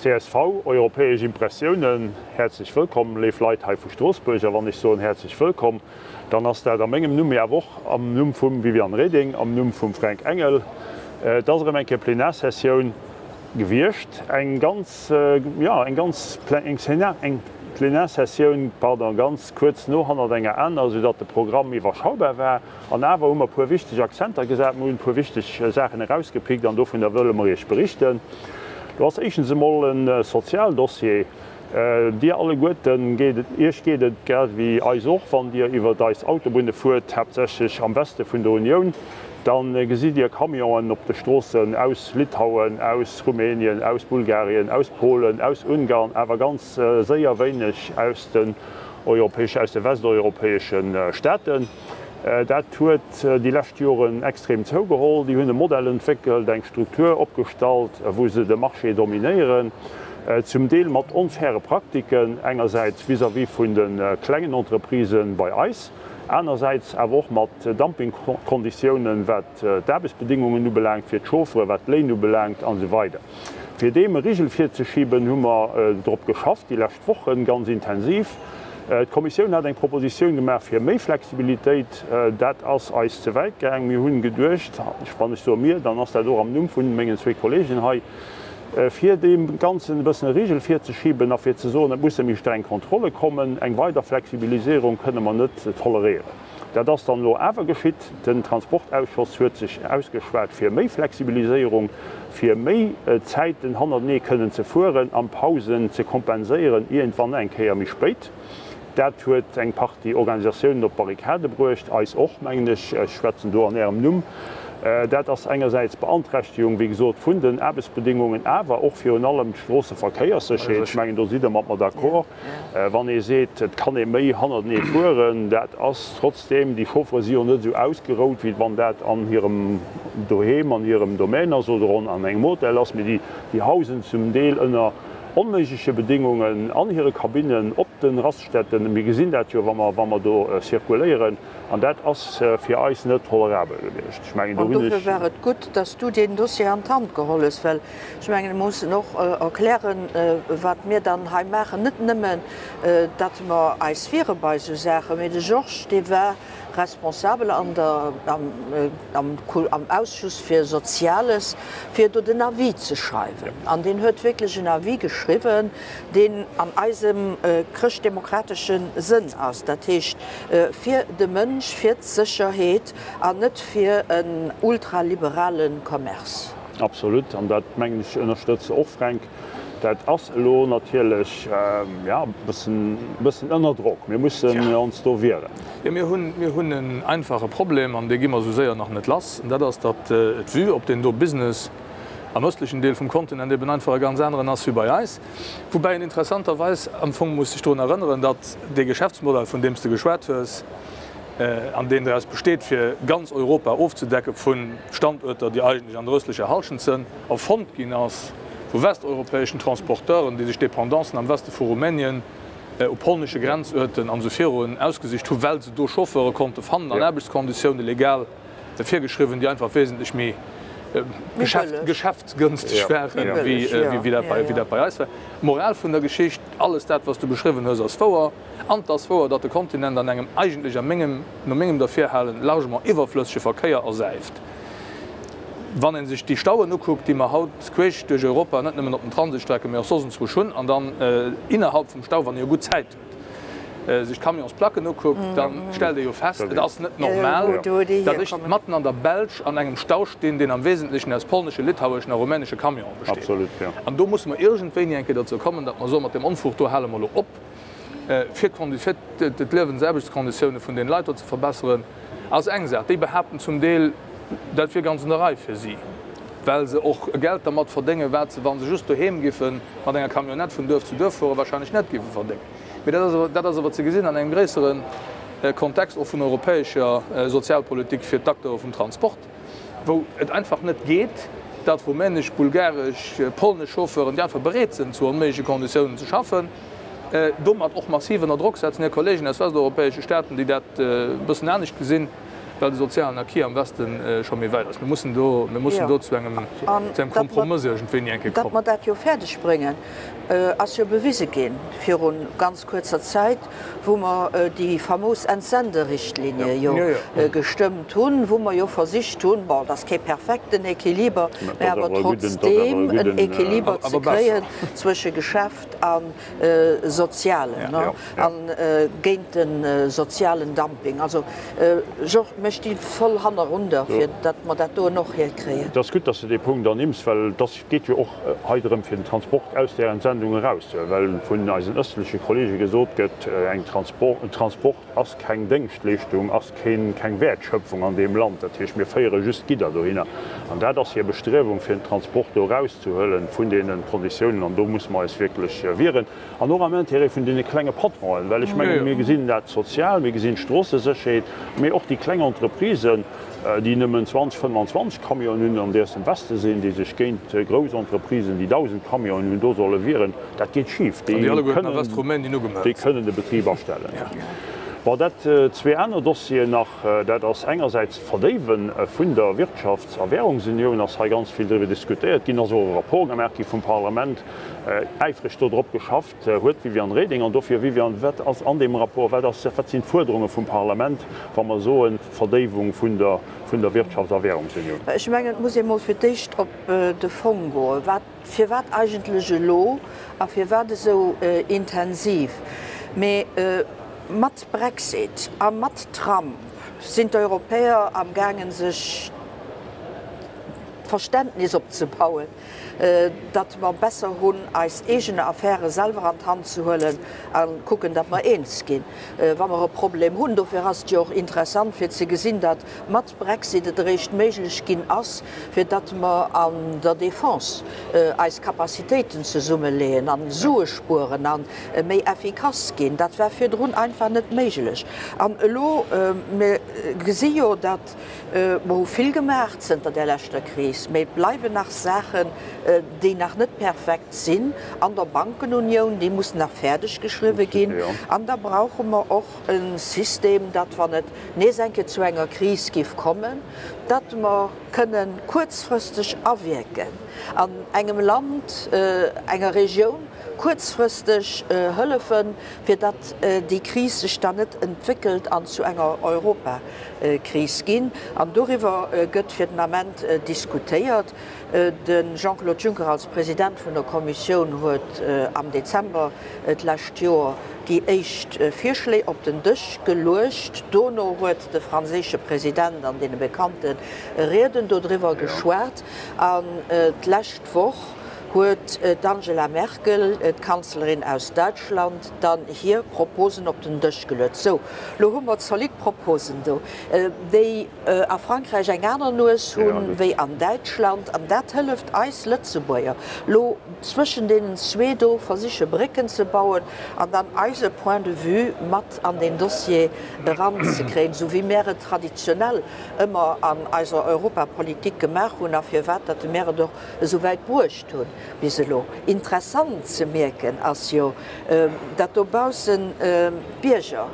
Csv, Europäesch Impressiounen, Häerzlech wëllkomm, léif Leit hei vu Stroossbuerg. A wann ech soen häerzlech wëllkomm, dann ass dat a mengem Numm, mee awer och am Numm vum Viviane Reding, am Numm vum Fränk Engel. Et ass erëm eng Kéier Plenarsessioun gewiescht, eng ganz, jo, eng ganz, eng Plenarsessioun, pardon, ganz kuerz no hannert enger aner, soudatt de Programm iwwerschaubar war. An awer hu mer e puer wichteg Akzenter gesat, mer hunn e puer wichteg Saachen erausgepickt an dovunner wëlle mer Iech berichten. Do ass éischtens emol e Sozialdossier. Dir alleguerten geet et, Iech geet et grad ewéi eis och, wann Dir iwwert eis Autobunne fuert, haaptsächlech am Weste vun der Unioun, da gesitt Dir Camionen op de Stroossen aus Litauen, aus Rumänien, aus Bulgarien, aus Polen, aus Ungarn, awer ganz séier wéineg aus den europäesche, aus de westeuropäesche Staaten. Dat huet déi lescht Joren extrem zougeholl. Déi hunn e Modell entwéckelt, eng Struktur opgestallt, wou se de Marché dominéieren, zum Deel mat onfaire Praktiken, engersäits vis-à-vis vun de klengen Entreprisen bei eis, anersäits awer och mat Dumpingkonditiounen, wat d'Aarbechtsbedingungen ubelaangt fir d'Chaufferen, wat d'Léin ubelaangt an esou weider. Fir deem e Rigel virzeschiben, hu mer drop geschafft déi lescht Wochen, ganz intensiv. D'Kommissioun hat eng Propositioun gemaach fir méi Flexibilitéit. Dat ass eis ze wäit gaang. Mir hunn geduecht, wann ech soe mir, dann ass dat och am Numm vun mengen zwee Kollegen hei, fir deem Ganzen e bëssen e Rigel virzeschiben a fir ze soen, et musse méi streng Kontrolle kommen. Eng weider Flexibilisierung kënne mer net toleréieren. Dat ass dann elo awer geschitt. Den Transportausschoss huet sech ausgeschwat fir méi Flexibiliséierung, fir méi Zäiten hannertenee kënnen ze fueren an Pausen ze kompenséieren, iergendwann eng Kéier méi spéit. Dat huet eng Partie Organisatiounen op d'Barrikade bruecht, eis och, mengen ech. Ech schwätzen do an Ärem Numm. Dat ass engersäits d'Beanträchtegung, wéi gesot, vun den Aarbechtsbedingungen, awer och virun allem d'Stroosseverkéierssécherheet. Ech mengen, do sidd Der mat mer d'accord. Wann ee seet, et kann ee méi hannertenee fueren, dat ass trotzdeem, déi Chauffere si jo net esou ausgerout, wéi wann dat an hirem Doheem, an hirem Domaine ass oder an engem Hotel ass, mee déi hausen zum Deel ënner onméigleche Bedingungen an hire Kabinnen op de Raststätten. Mir gesinn dat jo, wa mer, wa mer do zirkuléieren. An dat ass fir eis net tolerabel gewiescht. Ech mengen, do hunn ech. An dofir war et gutt, dass du deen Dossier an d'Hand geholl hues, well ech mengen, mir mussen och erklären, wat mir dann hei maachen. Net nëmmen, datt mer eis wiere bei esou Saachen, mee de Georges, dee war responsabel an der, am, am Ausschuss fir Soziales, fir do den Avis ze schreiwen. An deen huet wierklech en Avis geschriwwen, deen an eisem chrëschtdemokratesche Sënn ass, dat heescht fir de Mënsch, fir d'Sécherheet an net fir en ultraliberale Commerce. Absolut, an dat, mengen ech, ënnerstëtze och, Fränk. Dat ass elo natierlech, jo, e bëssen, e bëssen ënner Drock. Mir mussen ons do wieren. Jo, mir hunn, mir hunn en einfache Problem, an dee gi mer esou séier nach net lass, an dat ass, datt d'Vue op deen do Business am ëstlechen Deel vum Kontinent eben einfach e ganz aneren ass wéi bei eis. Woubäi een interessanterweis am Fong muss sech drun erënneren, datt dee Geschäftsmodell, vun deem s de geschwat hues, an deen draus besteet, fir ganz Europa ofzedecke vu Standuerter, déi eigentlech an der ëstlecher Hallschent sënn, erfonnt ginn ass vu westeuropäeschen Transporteuren, déi sech Dependancen am Weste vu Rumänien, u polnesche Grenzuerten an esou virun ausgesicht hu well se do Chauffeure konnte fannen an Aarbechtskonditioune legal virgeschriwwen, déi einfach wesentlech méi geschäftsgënsteg waren, wéi dat bei eis war. D'Moral vun der Geschicht, Alles dat, wat s du beschriwwen hues, ass wouer. An 't ass wouer, datt de Kontinent an engem eigentlech a mengem, no mengem Derfirhalen, largement iwwerflëssege Verkéier ersäift. Wann ee sech déi Stauen ukuckt, déi mer haut queesch duerch Europa, net nëmmen op den Transitstrecken, mee och soss enzwousch hunn, an dann innerhalb vum Stau, wann ee jo gutt Zäit huet, sech d'Camionsplacken ukuckt, da stellt ee jo fest, et ass net normal, datt ech matten an der Belsch an engem Stau stinn, deen am Wesentlechen aus polneschen, litaueschen a rumänesche Camionen besteet. An do musse mer iergendwéini eng Kéier dozou kommen, datt mer soen, mat deem Onfug do hale mer elo op, fir d'Liewensaarbechtskonditioune vun deene Leit do ze verbesseren, ass eng Saach. Déi behaapten zum Deel, dat wier ganz an der Rei fir si, well se och e Geld dermat verdéngen, wat se, wa se just doheem giffe mat enger Camionnette vun Duerf zu Duerf fueren, wahrscheinlech net giffe verdéngen. Mee dat ass awer, dat ass awer ze gesinn an engem gréissere Kontext och vun europäescher Sozialpolitik fir d'Acteure vum Transport, wou et einfach net geet, datt rumänesch, bulgaresch, polnesch Chauffeuren, déi einfach bereet sinn, zu onméigleche Konditiounen ze schaffen, domat och massiv ënner Drock setzen hir Kollegen aus westeuropäesche Staaten, déi dat e bëssen anescht gesinn. Well de sozialen Acquis am Weste scho méi wäit ass. Mir mussen do, mir mussen do zu engem, zu engem Kompromëss iergendwéini eng Kéier kommen. Datt mer dat jo fäerdeg bréngen, ass jo bewise gi viru ganz kuerzer Zäit, wou mer déi famous Entsenderichtlinie jo gestëmmt hunn, wou mer jo versicht hunn, bon, et ass kee perfekten Équiliber, mä awer trotzdeem en Équiliber ze kréien zwësche Geschäft a Sozialen a géint de sozialen Dumping. Also, Georges, mir sti voll hannerun der, fir datt mer dat doen och hikréien. Et ass gutt, datt s de dee Punkt ernimms, well et ass, geet jo och hei drëm, fir den Transport aus där Entsendung erauszehuelen, well vun eisen ëstleche Kollege gesot gëtt, eng Transport, en Transport ass keng Déngschtleeschtung, ass keen, keng Wäertschöpfung an deem Land. Dat heescht, mir féiere just Gidder dohinner. An dat ass hir Bestriewung, fir den Transport do erauszehuelen vun deene Konditiounen. An do musse mer eis wierklech wieren. An och am Intérêt vun deene klenge Patronen, well ech mengen, mir gesinn dat sozial, mir gesinn d'Stroossesécherheet, mee och déi kleng Entreprisen, déi nëmmen 20, 25 Camionen hunn an déi aus dem Weste sinn, déi sech géint grouss Entreprisen, déi 1.000 Camionen hunn, do solle wieren, dat geet schif. Déi kënnen de Betrib astellen. Bon, dat zwee aner Dossieren nach, dat ass engersäits d'Verdéiwe vun der Wirtschafts a Währungsunioun, ass hei ganz vill driwwer diskutéiert ginn, ass och e Rapport gemaach gi vum Parlament, äifreg do drop geschafft huet d'Viviane Reding. An dofir, Viviane, wat ass an deem Rapport, wat ass, wat sinn d'Fuerderunge vum Parlament, wa mer soen, Verdéiwung vun der, vun der Wirtschafts a Währungsunioun? Ech mengen, et muss ee mol fir d'éischt op de Fong goen. Wat, firwat eigentlech elo a firwat esou intensiv? Mee mat Brexit a mat Trump sinn d'Europäer amgaangen, sech d'Verständnis opzebauen, datt mer besser hunn, eis eegene Affäre selwer an d'Hand ze huelen a kucken, datt mer eens ginn, wa mer e Problem hunn. Dofir ass et jo och interessant fir ze gesinn, datt mat Brexit et eréischt méiglech ginn ass, fir datt mer an der Défense eis Capacitéiten zesummeleeën a Sue spueren a méi effikass ginn. Dat war virdrun einfach net méiglech. An elo, mir gesi jo, datt Mer hu vill gemaach zënter där leschter Kris, mee et bleiwen nach Saachen, déi nach net perfekt sinn an der Bankenunioun, déi mussen nach fäerdeg geschriwwe ginn. An da brauche mer och e System, datt, wann et nees eng Kéier zu enger Kris giff kommen, datt mer kënnen kuerzfristeg awierken an engem Land, enger Regioun kuerzfristeg hëllefen, fir datt déi Kris sech dann net entwéckelt an zu enger Europa. Kris ginn. An doriwwer gëtt fir den Ament diskutéiert. De Jean-Claude Juncker als President vun der Kommissioun huet am Dezember d'lescht Joer déi éischt Virschléi op den Dësch geluecht. Dono huet de franséische President an deene bekannte Rieden dodriwwer geschwat. An d'lescht Woch huet d'Angela Merkel, d'Kanzlerin aus Däitschland, dann hir Proposen op den Dësch geluet. Sou, lo hu mer zolidd Proposen do, déi a Frankräich eng aner Nues hu wéi an Däitschland. An dat hëlleft eis Lëtzebuerger, lo zwëschen deenen zwee do versiche Brécken ze bauen an dann eise Point de vue mat an deen Dossier eranzekréien, esou wéi mär et traditionell ëmmer an eiser Europapolitik gemaach hunn a firwat datt mär et och esou wäit bruecht hunn bis elo. Interessant ze mierken ass jo, datt dobaussen d'Bierger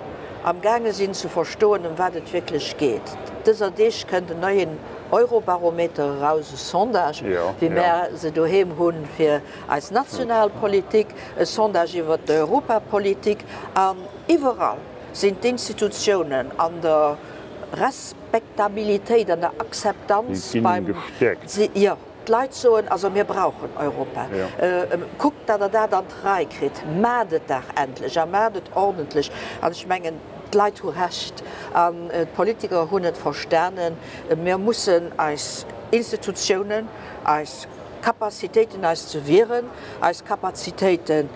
am gaange sinn ze verstoen, ëm wat et wierklech geet. Dëser Deeg kënnt en neien Eurobarometer eraus, e Sondage, wéi mär se doheem hunn fir eis national Politik, e Sondage iwwer d'Europapolitik. An iwwerall sinn d'Institutiounen an der Respektabilitéit, an der Akzeptanz beim. Jo. D'Leit soen, also mir brauchen Europa. Kuckt, datt Der dat an d'Rei kritt. Maacht et dach endlech a maacht et ordentlech. An ech mengen, d'Leit hu Recht an d'Politiker hunn et verstanen, Mir mussen eis Institutiounen, eis Capacitéiten, eis ze wieren, eis Capacitéiten,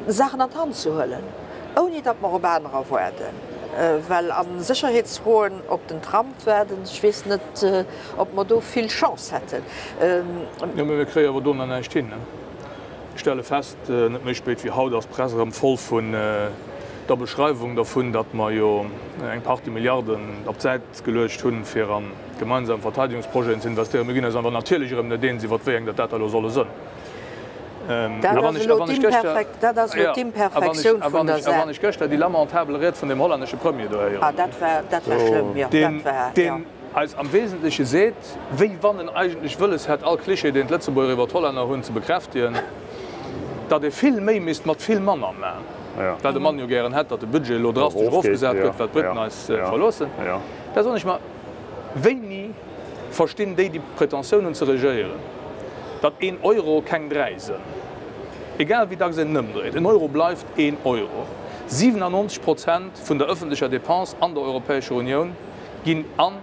Saachen an d'Hand ze huelen, ouni datt mer op anerer waarden, well a Sécherheetsfroen op den Trump waarden, ech weess net, ob mer do vill Chance hätten. Jo, mä mir kréie awer do nach näischt hin. Ech stelle fest, net méi spéit wéi haut ass d'Press erëm voll vun der Beschreiwung dervun, datt mer jo eng Partie Milliarden op d'Säit geluecht hunn, fir a gemeinsam Verteidigungsprojeten ze investéieren. Mir ginn eis awer natierlech erëm net eens, iwwer wéi eng datt dat da elo solle sënn. Dat ass elo d'Imperfektioun vun der Saach. A wann ech gëschter déi lamentabel Ried vun deem hollännesche Premier do héieren hunn. Ah, dat war, dat war schlëmm, jo, dat war, jo. Deen eis am Wesentleche seet, wéi wann en eigentlech wëlles hätt, all Klischee, deen d'Lëtzebuerger iwwer d'Hollänner hunn, ze bekräftigen, datt ee vill méi misst mat vill manner maachen, well de Mann jo gären hätt, datt de Budget elo drastesch erofgesat gëtt, well d'Britten eis verloossen. Da soen ech mer, Wéini verstinn déi, déi d'Pretentioun hunn ze regéieren, datt een Euro keng 3 sënn? Egal wéi dacks een en ëmdréit, en Euro bleift een Euro. 97 Prozent vun der ëffentlecher Dépense an der Europäescher Unioun ginn an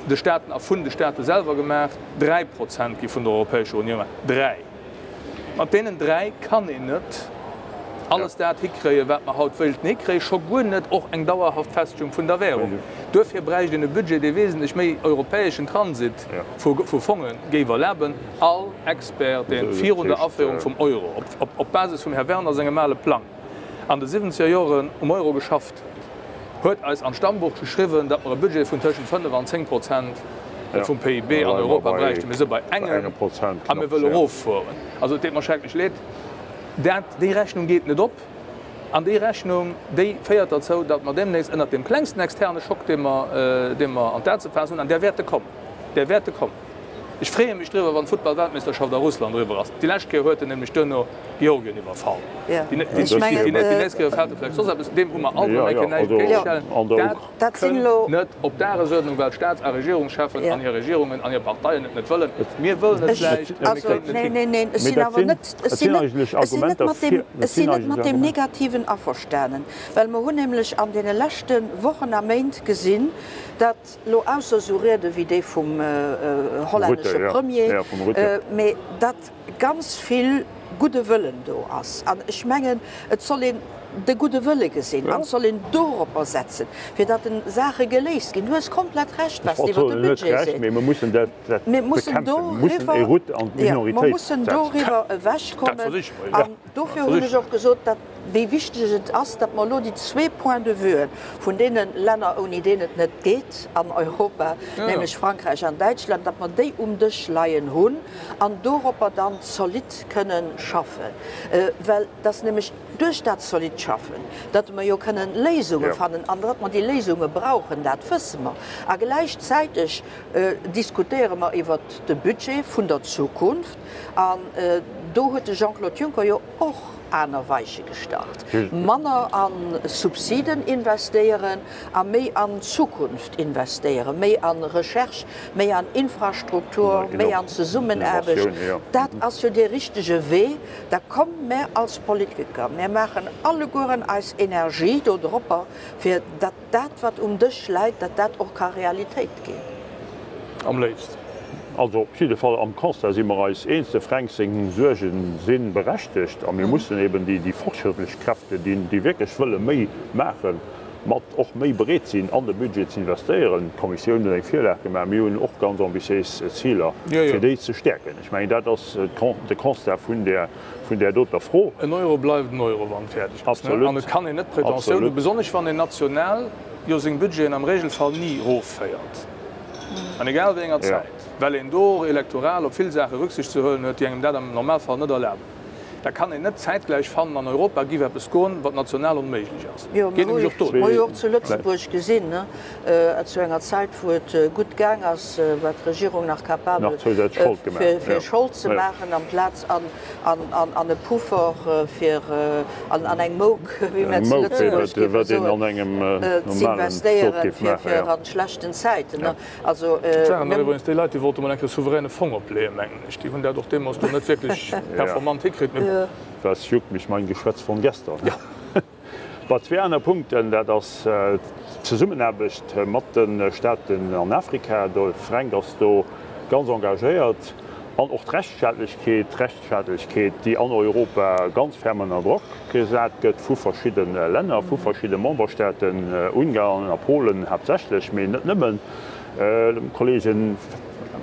de Staaten a vun de Staate selwer gemaach, 3 Prozent gi vun der Europäescher Unioun gemaach. 3! Mat deenen 3 kann een net alles dat hikréien, wat mer haut wéilten hikréien, scho guer net och eng dauerhaft Festegung vun der Währung. Duerfir bräicht een e Budget, dee wesentlech méi europäeschen Transit vu Fonge géif erlaben. All Expert, dee virun der Aféierung vum Euro op Basis vum Här Werner sengem ale Plang an de siwwenzeger Joren um Euro geschafft huet, huet eis an d'Stammbuch geschriwwen, datt mer e Budget vun tëschent 5 an 10 Prozent vum PIB an Europa bräichten. Mir si bei engem a mir wëlle eroffueren. Also et deet mer schrecklech leed, dat, déi Rechnung geet net op. An déi Rechnung, déi féiert derzou, datt mer deemnächst ënnert deem klengsten externe Schock, dee mer, dee mer an d'A ze faassen hunn, an där wäerte kommen, där wäerte kommen. Ech freeë mech driwwer, wann d'Futtballweltmeeschterschaft a Russland eriwwer ass. Déi lescht Kéier huet en nämlech duerno Georgien iwwerfall. Déi nächst Kéier fält e vläicht soss eppes. Deem hu mer alt erëm eng Kéier näischt entgéintzestellen. Dat kënnt net op d'Dagesuerdnung, well d'Staats a Regierungscheffen an hir Regierungen an hir Parteien et net wëllen. Mir wëllen et vläicht, mä mir kréien et net hin. Ech sinn awer net, ech sinn net, ech sinn net mat deem, ech sinn net mat deem Negativen averstanen, well mer hunn nämlech an deene leschte Wochen a Méint gesinn, datt, Lo ausser sou Riede wéi déi vum hollännesche Premier, mee datt ganz vill gudde Wëllen do ass. An ech mengen, et soll een de gudde Wëlle gesinn an et soll een doropper setzen, fir datt den Saache geléist ginn. Du hues komplett Recht, wat s de iwwer de Budget sees. Mee mer mussen doriwwer, jo, mer mussen doriwwer ewechkommen. An dofir hunn ech och gesot, datt wéi wichteg et ass, datt mer elo déi zwee Points de vue vun deene Länner, ouni deen et net geet an Europa, nämlech Frankräich an Däitschland, datt mer déi um Dësch leien hunn an doropper dann zolidd kënnen schaffen. Well et ass nämlech duerch dat zolidd Schaffen, datt mer jo kënnen Léisunge fannen an datt mer déi Léisunge brauchen, dat wësse mer. A gläichzäiteg diskutéiere mer iwwert de Budget vun der Zukunft an do huet de Jean-Claude Juncker jo och aner Weiche gestallt, manner a Subsiden investéieren a méi an d'Zukunft investéieren, méi a Recherche, méi an Infrastruktur, méi an Zesummenaarbecht. Dat ass jo dee richtege Wee. Da komm mär als Politiker, mär maachen allegueren eis Energie dodropper, fir datt dat, wat um Dësch läit, datt dat och ka Realitéit ginn. Am léifsten. Also op jidde Fall am Constat si mer eis eens, de Fränk seng Suerge si berechtegt a mir mussen eben déi fortschrëttlech Kräfte, déi wierklech wëlle méi maachen, mat och méi bereet sinn an de Budget ze investéieren. D'Kommissioun huet eng Virlag gemaach, mir hunn och ganz ambitiéis Ziler, fir déi ze stäerken. Ech mengen, dat ass de Constat vun där vun där doter Fro. En Euro bleift en Euro, wann en fäerdeg ass. An et kann een net d'Pretentioun hunn, besonnesch wann een national jo seng Budgeten am Regelfall ni erofféiert, an egal wéi enger Zäit, well een do och elektoral op vill Saache Rücksicht ze huelen huet, déi engem dat am Normalfall net erlaben, da kann een net zäitgläich fannen, an Europa giff eppes goen, wat national onméiglech ass. Jo, mir hu jo och zu Lëtzebuerg gesinn, zu enger Zäit, wou et gutt gaang ass, war d'Regierung nach capabel, fir Schold ze maachen, amplaz an e Puffer fir an eng Mouk, wéi mir zu Lëtzebuerg géife soen, z'investéieren, fir an schlechten Zäiten. Also, Et waren nach iwwregens déi Leit, déi wollte mol eng Kéier souveräne Fong opleeën, mengen ech. Déi hunn dat och deemools do net wierklech performant hikritt, mee bon. Was juckt mich mein Geschwätz von gestern? Bei zwee aner Punkten, dat ass d'Zesummenaarbecht mat de Staaten an Afrika, de Fränk ass do ganz engagéiert, an och d'Rechtsstaatlechkeet, d'Rechtsstaatlechkeet, déi an Europa ganz ferm ënner Drock gesat gëtt vu verschidde Länner, vu verschidde Memberstaaten, Ungarn a Polen haaptsächlech, mee net nëmmen. Kolleegen,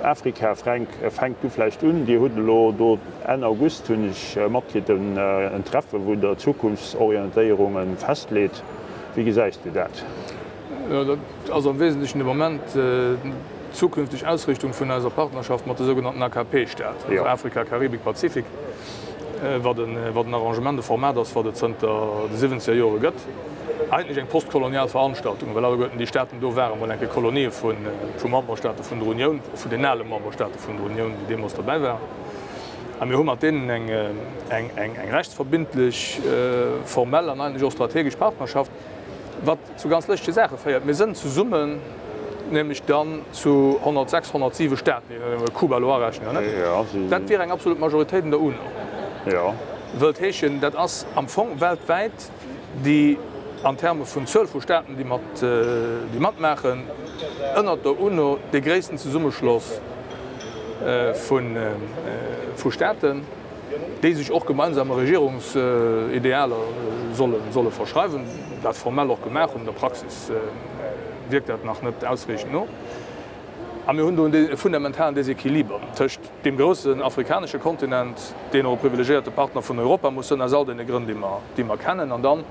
Afrika, Fränk, fänk du vläicht un. Dir hutt elo do Enn August, hunn ech matkritt, en Treffe wou Der Zukunftsorientéierunge festleet. Wéi gesäis du dat? Jo, dat ass am Wesentlechen de Moment. d'zukünfteg Ausrichtung vun eiser Partnerschaft mat de sougenannten AKP-Staaten, also Afrika, Karibik, Pazifik, wat en Arrangement, e Format ass, wat et zënter de siwwenzeger Jore gëtt. Eigentlech eng postkolonial Veranstaltung, well alleguerten déi Staaten do ware mol eng Kéier Kolonië vu Memberstaate vun der Unioun, och vun den ale Memberstaate vun der Unioun, déi deemools derbäi waren. A mir hu mat deenen eng rechtsverbindlech, formell an eigentlech och strategesch Partnerschaft, wat zu ganz lëschtege Saache féiert. Mir sënn zesummen nämlech dann zu 106, 107 Staaten, je nodeem wou Kuba elo arechnen oder net. Dat wier eng absolut Majoritéit an der UNO. Wëllt heeschen, dat ass am Fong weltwäit déi an Terme vun Zuel vu Staaten, déi mat, déi matmaachen, ënnert der UNO dee gréissten Zesummeschloss vu Staaten. déi sech och gemeinsame Regierungsidealer solle verschreiwen, dat formell och gemaach hunn. An der Praxis wierkt dat nach net ausreechend no. A mir hunn do e fundamentalen Desequiliber tëscht deem groussen afrikanesche Kontinent, deen och e privilegiéierte Partner vun Europa muss sënn, aus all deene Grënn, déi mer kennen, an dann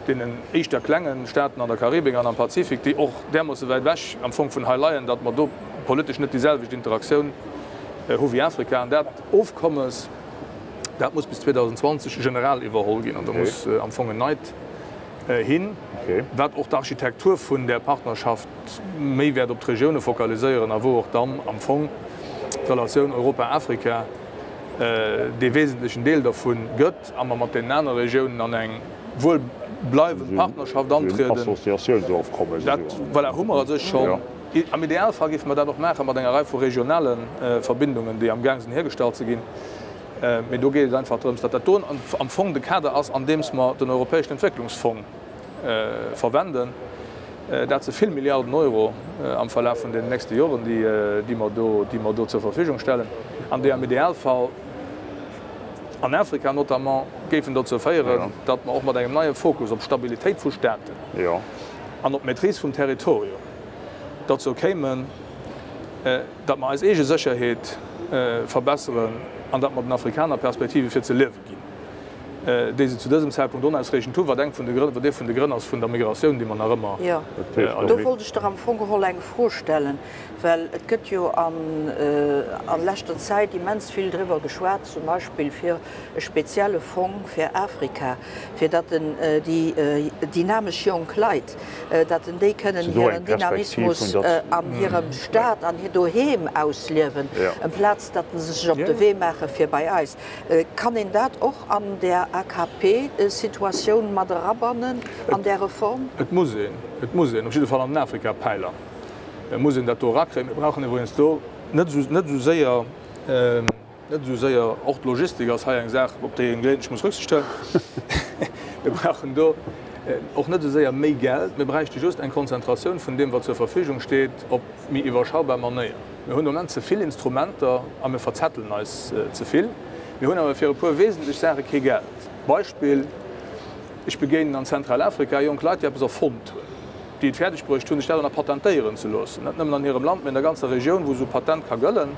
deenen éischter klenge Staaten an der Karibik an am Pazifik, déi och därmoosse wäit ewech am Fong vun hei leien, datt mer do politesch net déi selwecht Interaktioun hu wéi Afrika. An dat Ofkommes, dat muss bis 2020 general iwwerholl ginn an do muss am Fong en neit hin, wat och d'Architektur vun där Partnerschaft méi wäert op d'Regioune fokaliséieren a wou och dann am Fong d'Relatioun Europa-Afrika dee wesentlechen Deel dervu gëtt a mer mat deenen anere Regiounen an eng wuel bleiwend Partnerschaft antrieden. Dat, voilà, hu mer a sech schonn. Am Idealfall géife mer dat och maache mat enger Rei vu regionale Verbindungen, déi amgaang sinn hiergestallt ze ginn. Mee do geet et einfach drëms, datt dat do am Fong de Kader ass, an deems mer den Europäeschen Entwécklungsfong verwenden. Dat si vill Milliarden Euro am Verlaf vun den nächste Joren, déi mer do, déi mer do zur Verfügung stellen an déi am Idealfall an Afrika notamment géifen dozou féieren, datt mer och mat engem neie Fokus op Stabilitéit vu Staaten an op d'Maîtrise vum Territorium dozou kéimen, datt mer eis eege Sécherheet verbesseren an datt mer den Afrikaner Perspektive fir ze liewe ginn, déi se zu dësem Zäitpunkt onausreechend hunn, wat eng vun de Grënn, wat ee vun de Grënn ass vun der Migratioun, déi mer nach ëmmer Jo, do wollt ech der am Fong geholl eng Fro stellen, well et gëtt jo an a leschter Zäit immens vill driwwer geschwat, zum Beispill fir e spezielle Fong fir Afrika, fir datt en déi dynamesch jonk Leit, datt en déi kënnen hiren Dynamismus an hirem Staat, an hir doheem ausliewen, amplaz datt se sech op de Wee maache fir bei eis. Kann een dat och an där AKP-Situatioun mat erabannen, an där Reform? Et muss een, et muss een, op jidde Fall an den Afrika-Päiler muss een dat do erakréien. Mir brauchen iwwregens do net esou, net esou séier, net esou séier, och d'Logistik ass hei eng Saach, op déi een geleeëntlech muss Rücksicht huelen. Mir brauchen do och net esou séier méi Geld, mir bräichte just eng Konzentratioun vun deem, wat zur Verfügung steet, op méi iwwerschaubar Manéier. Mir hunn de Moment ze vill Instrumenter a mir verzettelen eis ze vill. Mir hunn awer fir e puer wesentlech Saache kee Geld. Beispill, Ech begéinen an Zentralafrika jonk Leit, déi eppes erfonnt hunn, déi et fäerdeg bruecht hunn, sech dat och nach patentéieren ze loossen, net nëmmen an hirem Land, mee an der ganzer Regioun, wou esou e Patent ka gëllen.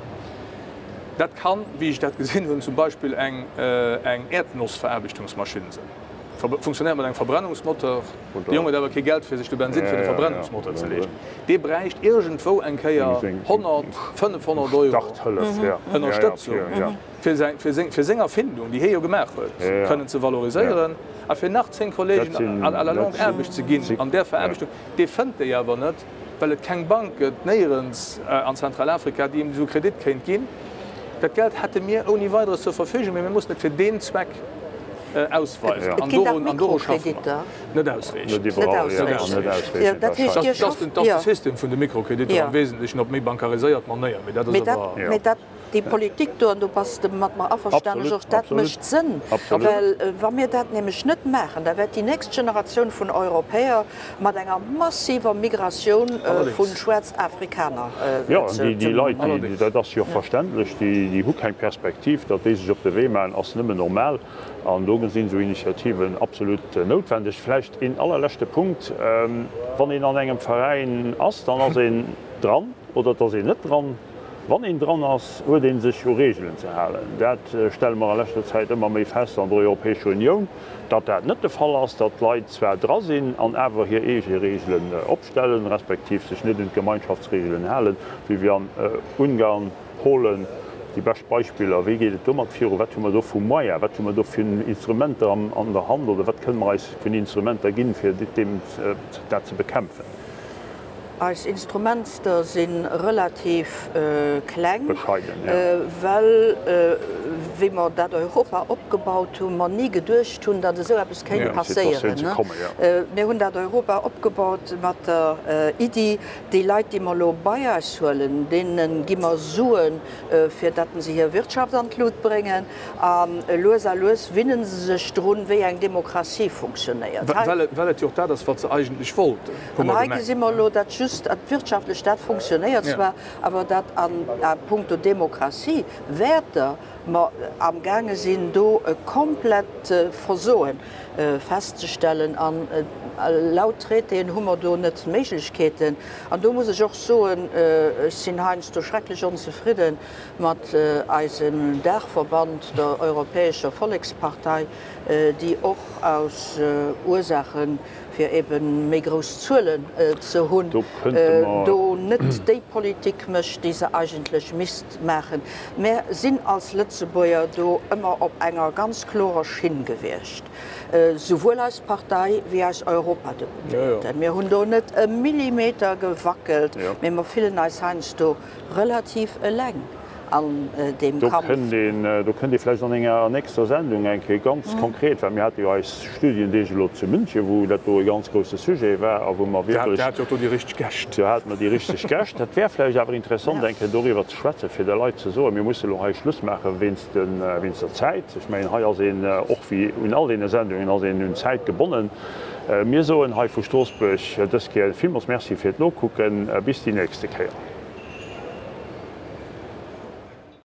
Dat kann, wéi ech dat gesinn hunn, zum Beispill eng Äerdnossveraarbechtungsmaschinn sinn. Funktionéiert mat engem Verbrennungsmoteur. De Jong huet awer kee Geld fir sech de Bensin fir de Verbrennungsmotor ze leeschten. Dee bräicht iergendwou eng Kéier 100, 500 Euro Ënnerstëtzung fir seng Erfindung, déi hie jo gemaach huet, kënnen ze valoriséieren a fir nach 10 Kollegen à la longue Aarbecht ze ginn an där Veraarbechtung. Dee fënnt déi awer net, well et keng Bank gëtt, néierens an Zentralafrika, déi him esou e Kredit kéint ginn. Dat Geld hätte mir ouni Weideres zur Verfügung, mee mir mussen et fir deen Zweck ausweisen. Et ginn dach Mikrokreditter. Net ausreechend. Net ausreechend. Dat heescht, Dir schafft. Dat ass de System vun de Mikrokreditter am Wesentlechen op méi bankariséiert Manéier, mee dat ass awer. Mee dat, déi Politik do, an do bass de mat mer averstanen, Georges, dat mécht Sënn, well wa mir dat nämlech net maachen, da wäert déi nächst Generatioun vun Europäer mat enger massiver Migratioun vu Schwaarzafrikaner Jo, an déi Leit, déi, dat ass jo och verständlech, déi hu keng Perspektiv, datt déi sech op de Wee maachen, ass nëmmen normal. An do sinn esou Initiativen absolut noutwendeg. Vläicht een allerleschte Punkt, Wann een an engem Veräin ass, dann ass een dran oder et ass een net dran. Wann een dran ass, huet ee sech u Reegelen ze halen. Dat stelle mer a leschter Zäit ëmmer méi fest an der Europäescher Unioun, datt dat net de Fall ass, datt d'Leit zwar dra sinn an awer hir eege Reegelen opstellen, respektiv sech net un d'Gemeinschaftsreegelen halen, Viviane, Ungarn, Polen, déi bescht Beispiller. Wéi geet et domat viru? Wat hu mer do vu Moyen, wat hu mer do fir Instrumenter an der Hand oder wat kënne mer eis vun Instrumenter ginn, fir deem dat ze bekämpfen? Eis Instrumentster si relativ kleng, well wéi mer dat Europa opgebaut hunn, mer ni geduecht hunn, datt esou eppes kéint passéieren. Mir hunn dat Europa opgebaut mat der Iddi, déi Leit, déi mer elo bei eis huelen, deene gi mer Suen, fir datt se hir Wirtschaft an d'Lut bréngen. A lues a lues winne se sech drun, wéi eng Demokratie funktionéiert. Well et jo och dat ass, wat se eigentlech wollten, hu mer gemengt. An hei gesi mer elo, datt just wirtschaftlech dat funktionéiert zwar, awer datt a puncto Demokratie, Wäerter, mer amgaange sinn, do e komplett Versoe festzestellen. An laut Traitéen hu mer do net d'Méiglechkeeten. An do muss ech och soen, ech sinn heiansdo schrecklech onzefridden, mat eisem Daachverband, der Europäescher Vollekspartei, déi och aus Ursaachen, fir ebe méi grouss Zuelen ze hunn, do net déi Politik mécht, déi se eigentlech misst maachen. Mär sinn als Lëtzebuerger do ëmmer op enger ganz klorer Schinn gewiescht, souwuel eis Partei wéi eis Europadeputéierten. Mir hunn do net e Millimeter gewackelt, mee mer fillen eis heiansdo Relativ eleng an deem Kampf. Do kënnt ee vläicht an enger nächster Sendung eng Kéier ganz konkret, well mir hate jo eis Studiendeeg elo zu München, wou dat do e ganz grousse Sujet war a wou mer wierklech. Dir hat jo och do déi richteg Gäscht. Do hate mer déi richteg Gäscht. Dat wär vläicht awer interessant, eng Kéier doriwwer ze schwätzen, fir de Leit ze soen, mir musse elo hei Schluss maache wéinst der Zäit. Ech mengen, hei ass een och wéi un all deene Sendungen ass een un d'Zäit gebonnen. Mir soen hei vu Stroossbuerg dës Kéier villmools Merci fir d'Nokucken. Bis déi nächste Kéier.